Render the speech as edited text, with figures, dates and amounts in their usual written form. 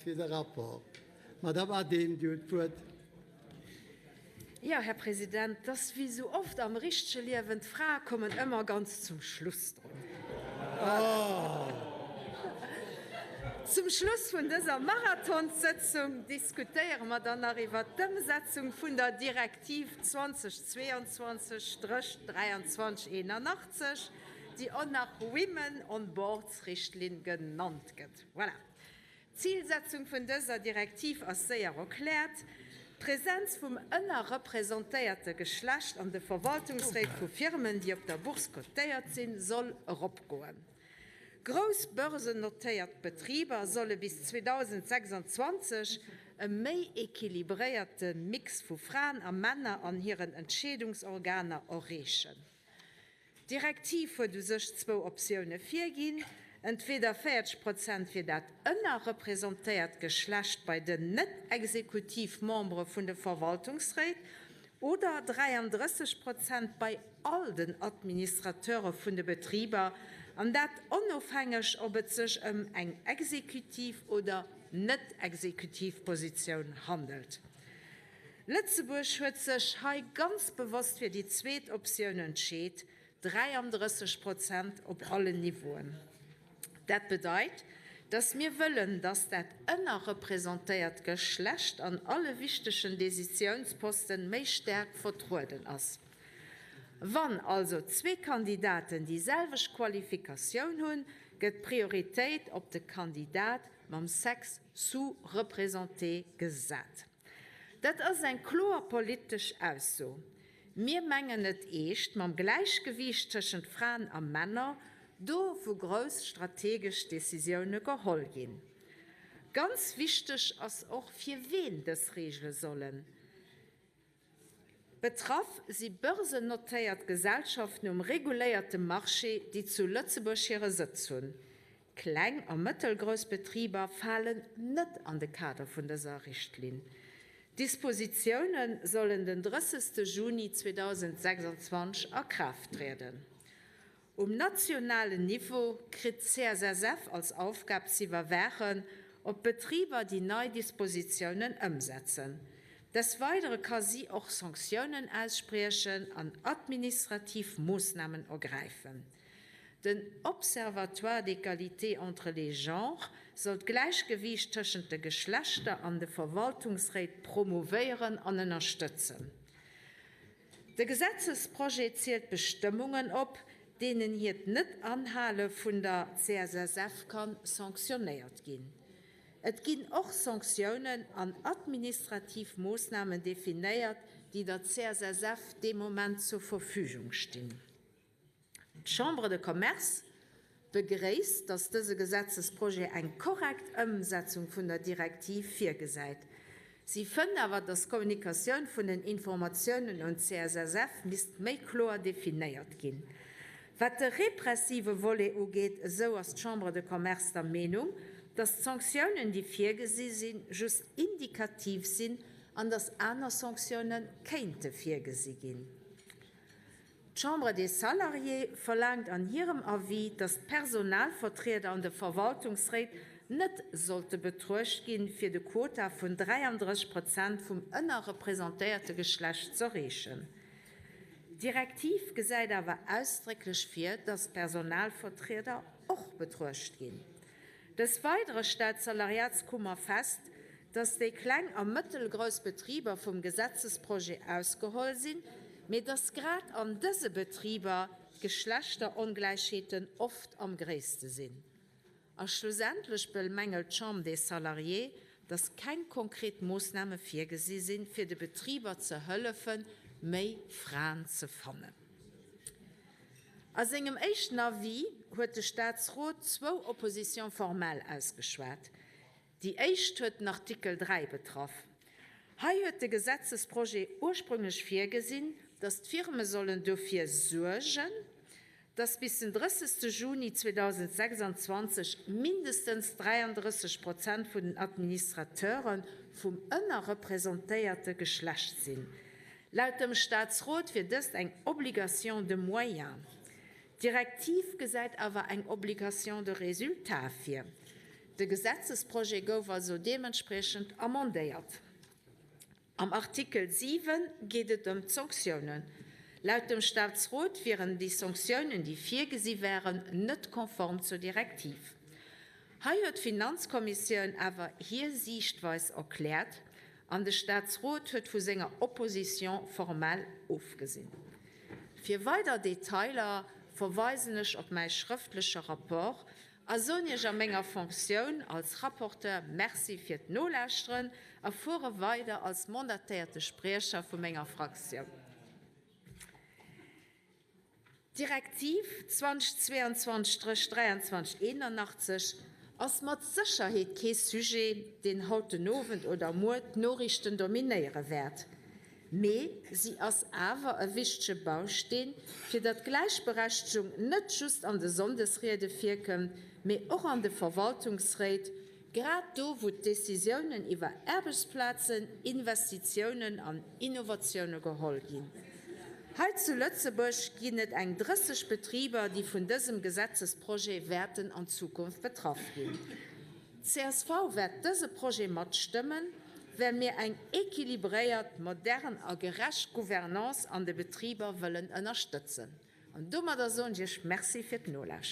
fir de Rapport. Madamm Adehm, Dir hutt d'Wuert. Jo, Här President, 't ass wéi esou oft am richtege Liewen, d'Frae kommen ëmmer ganz zum Schluss drun. Zum Schluss vun dëser Marathonssëtzung diskutéiere mer dann nach iwwert d'Ëmsetzung vun der Direktiv 2022/2381, déi och nach Women on Boards-Richtlinn genannt gëtt. Voilà. D'Zilsetzung vun dëser Direktiv ass séier erkläert, D'Presenz vum ënnerrepresentéierte Geschlecht an de Verwaltungsréit vu Firmen, déi op der Bourse cotéiert sinn, soll eropgoen. Grouss börsennotéiert Betriber solle bis 2026 e méi equilibréierte Mix vu Fraen a Männer an hiren Entscheedungsorganer erreechen. D'Direktiv huet u sech zwou Optioune virginn, entweeder 40 Prozent fir dat ënnerrepresentéiert Geschlecht bei den net-exekutiv Membere vun de Verwaltungsréit oder 33 Prozent bei all den Administrateure vun de Betriber, an dat onofhängeg, ob et sech ëm eng exekutiv oder net-exekutiv Positioun handelt. Lëtzebuerg huet sech hei ganz bewosst fir déi zweet Optioun entscheet, 33 Prozent op allen Niveauen. Dat bedeit, dass mir wëllen, dass dat ënnerrepresentéiert Geschlecht an alle wichtegen Décisiounsposten méi staark vertrueden ass. Wann also zwee Kandidaten déi selwecht Qualifikatioun hunn, gëtt d'Prioritéit op de Kandidat mam Sexe sous-représenté gesat. Dat ass eng kloer politesch Ausso. Mir mengen et eescht mam Gläichgewiicht tëschent Fraen a Männer, do wou grouss strategesch Decisioune geholl ginn. Ganz wichteg ass och, fir ween dës Reegele sollen. Betraff si börsennotéiert Gesellschaften um reguléierte Marché, déi zu Lëtzebuerg hire Sëtz hunn. Kleng a mëttelgrouss Betriber falen net an de Kader vun dëser Richtlinn. D'Dispositioune sollen den 30 Juni 2026 a Kraaft trieden. Um nationalen Niveau kritt d'CSSF als Aufgab z'iwwerwaachen, ob d'Betriber déi nei Dispositiounen ëmsetzen. Des Weidere ka si och Sanktiounen ausspriechen an administrativ Moossnamen ergräifen. Den Observatoire d'égalité entre les genres soll d'Gläichgewiicht tëschent de Geschlechter an de Verwaltungsréit promouvéieren an ënnerstëtzen. De Gesetzesprojet zielt Bestëmmungen op, deenen hiert Net-Anhale vun der CSSF ka sanktionéiert ginn. Et ginn och Sanktiounen an administrativ Moossnamen definéiert, déi der CSSF dee Moment zur Verfügung stinn. D'Chambre de Commerce begréisst, datt dëse Gesetzesprojet eng korrekt Ëmsetzung vun der Direktiv virgesäit. Si fënnt awer, datt d'Kommunikatioun vun den Informatiounen un d'CSSF misst méi kloer definéiert ginn. Wat de repressive Volet ugeet, esou ass d'Chambre de Commerce der Meenung, datt d'Sanktiounen, déi virgesi sinn, just indikativ sinn an datt aner Sanktioune kéinte virgesi ginn. D'Chambre des Salariés verlaangt an hirem Avis, datt d'Personalvertrieder an de Verwaltungsréit net sollte betruecht ginn, fir de Quota vun 33 Prozent vum ënnerrepresentéierte Geschlecht z'erreechen. D'Direktiv gesäit awer ausdrécklech vir, datt d'Personalvertrieder och betruecht ginn. Des Weidere stellt d'Salariatskummer fest, dass déi kleng a mëttelgrouss Betriber vum Gesetzesprojet ausgeholl sinn, mee dass grad an dëse Betriber d'Geschlechterongläichheeten oft am gréisste sinn. A schlussendlech bemängelt d'Chambre des Salariés, dass keng konkret Moossname virgesi sinn, fir de Betriber ze hëllefen, méi Fraen ze fannen. A sengem éischten Avis huet de Staatsrot zwou Oppositions formelles ausgeschwat. Déi éischt huet den Artikel 3 betraff. Hei huet de Gesetzesprojet ursprünglech virgesinn, dass d'Firme sollen dofir suergen, dass bis den 30. Juni 2026 mindestens 33 Prozent vun den Administrateure vum ënnerrepresentéierte Geschlecht sinn. Laut dem Staatsrot wier dëst eng Obligation de moyens. D'Direktiv gesäit awer eng Obligation de résultat vir. De Gesetzesprojet gouf also deementspriechend amendéiert. Am Artikel 7 geet et ëm d'Sanktiounen. Laut dem Staatsrot wieren déi Sanktiounen, déi virgesi wären, net konform zur Direktiv. Hei huet d'Finanzkommissioun awer hir Siichtweis erkläert an de Staatsrot huet vu senger Opposition formelle ofgesinn. Fir weider Detailer verweisen ech op mäi schrëftleche Rapport A soen Iech a menger Fonctioun als Rapporteur Merci fir d'Nolauschteren a fuere weider als mandatéierte Spriecher vu menger Fraktioun. D'Direktiv 2022-2381 ass mat Sécherheet kee Sujet, deen haut den Owend oder muer d'Noriichten dominéiere wäert. Mee si ass awer e wichtege Bausteen, fir datt d'Gläichberechtegung net just an de Sonndesriede virkënnt, mee och an de Verwaltungsréit, grad do wou d'Decisiounen iwwer Aarbechtsplazen, Investitiounen an Innovatioune geholl ginn. Hei zu Lëtzebuerg ginn et eng 30 Betriber, déi vun dësem Gesetzesprojet wäerten an Zukunft betraff ginn. D'CSV wäert dëse Projet matstëmmen, well mir eng équilibréiert, modern a gerecht Gouvernance an de Betriber wëllen ënnerstëtzen. An domadder soen ech Iech Merci fir d'Nolauschteren.